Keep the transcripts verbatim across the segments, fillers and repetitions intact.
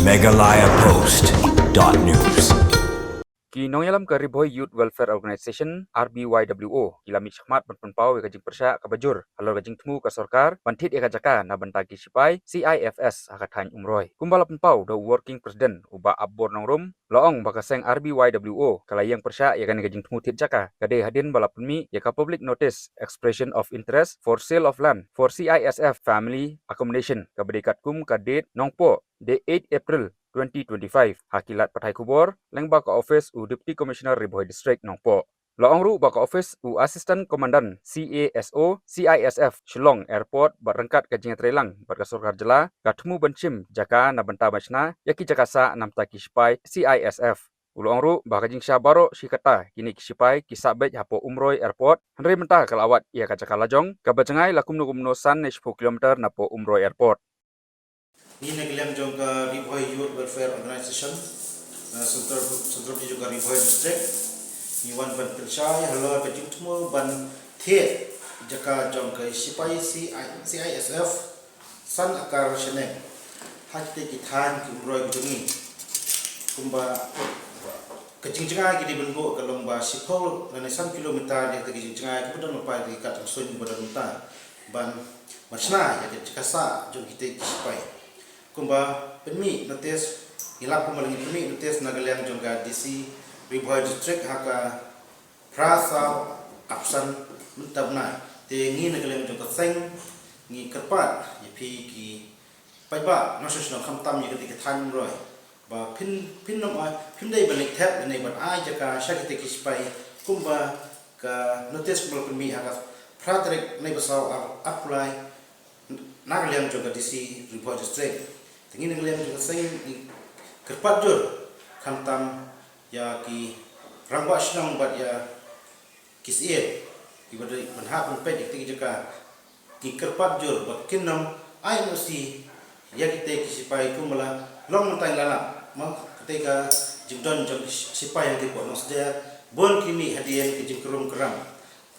Meghalaya Post dot news. Ki nongïalam ka Ri Bhoi Youth Welfare Organisation, R B Y W O, ki la mih shakhmat ban pynpaw ïa ka jingpyrshah kaba jur halor ka jingthmu ka sorkar ban thied ïa ka jaka na bynta ki sipai C I S F ha ka thaiñ Umroi. Kumba la pynpaw da u Working President, u Bah Apbor Nongrum, la ong ba ka seng R B Y W O ka la ïeng pyrshah ïa kane ka jingthmu thied jaka ka dei hadien ba la pynmih ïa ka public notice expression of interest for sale of land for C I S F family accommodation, kaba dei katkum ka date Nongpoh, dei eight April twenty twenty-five, ha ki lad pathai khubor lyngba ka office u Deputy Commissioner Ri Bhoi District, Nongpoh. La ong ruh ba ka office u Assistant Commandant C A S O C I S F Shillong Airport bad ryngkat ka jingïatreilang bad ka sorkar jylla, ka thmu ban shim jaka na bynta ban shna ïa ki jaka sah na bynta ki sipai C I S F. U la ong ruh ba ka jingshah baroh shi katta kine ki sipai ki sah beit hapoh Umroi Airport, hynrei mynta ka la wad ïa ka jaka lajong kaba jngai la kumno kumno san ne shiphew kilometer napoh Umroi Airport. Ngi na ka liang jong ka Ri Bhoi Youth Welfare Organization, uh, Central, Central Body jong ka Ri Bhoi District, ngi wan ban pynshai halor ka jingthmu ban thied jaka jong ka sipai C I, C I S F san akar shaneng ha kitei ki thaiñ ki Umroi ki jong ngi. Kumba ka jingjngai ki dei ban buh ka long ba shiphew lane san kilometer ïa kitei ki jingjngai kiba don lypa ïa ki kat jong suiñ kiba don mynta ban, ban shna ïa ka jaka sah jong kitei ki sipai. Kumba pynmih notice, ngi lap kumba la ngi pynmih notice na ka liang jong ka D C Ri Bhoi District ha ka phra saw arphew san mynta bnai. Te ngi na ka liang jong ka seng ngi kyrpad ïa phi ki paidbah nongshong shnong khamtam ïa kitei ki thaiñ Umroi ba phin, phin nym ai, phim dei ban leit thep lane ban ai jaka sha kitei ki sipai kumba ka notice kumba la pynmih ha ka phra tarik Naiwieng arphew lai na ka liang jong ka D C Ri Bhoi District. Te ngi na ka liang jong ka seng ngi kyrpad jur khamtam ïa ki rangbah shnong bad ïa ki syiem kiba dei ban hap ban peit ïa kitei ki jaka. Ngi kyrpad jur ba kin nym ai N O C ïa kitei ki sipai kumba la long mynta ngi la lap, mo, kitei ka jingdon jong ki sipai hangtei hapoh Nongsder, bun ki mih hadien ki jingkrum kram.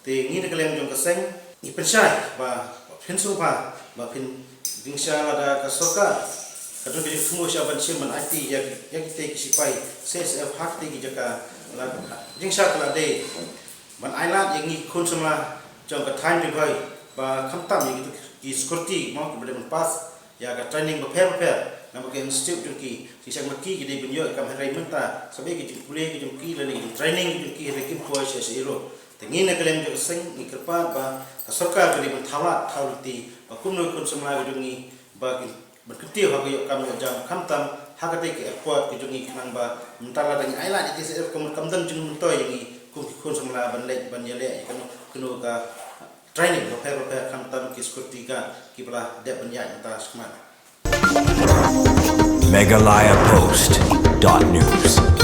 Te ngi na ka liang jong ka seng ngi pynshai ba phin sngewbha ba phin jingshisha lada ka sorkar ka don ka jingthmu shisha ban shim ban aiti ïa, ïa kitei ki sipai C I S F ha kitei ki jaka, la jingshisha ka la dei ban ai lad ïa ngi ki khun samla jong ka thaiñ Ri Bhoi ba khamtam ïa kitei ki security, mo, kiba dei ban pass ïa ka training bapher bapher na ka institute jong ki. Jingshisha ma ki ki dei ban ïoh ïa ka, hynrei mynta sa beit ki jingpule ki jong ki lane ki jingtraining ki jong ki, hynrei kim poi sha sha ïa ruh. Te ngi na ka liang jong ka seng ngi kyrpad ba ka sorkar ka dei ban thaw lad thaw lynti ba kumno ki khun samla ki jong ngi ba kin ban kyntiew ha ka ïoh kam ïoh jam khamtam ha katei ka airport ka jong ngi, khnang ba mynta lada ngi ai lad ïa ki C I S F kam, kam don jingmyntoi ïa ngi kum ki khun samla ban leit ban ïaleh ïa kano kano ka training bapher bapher khamtam ki security guard kiba la dep ban ïaid mynta shakhmat. Meghalaya Post dot news.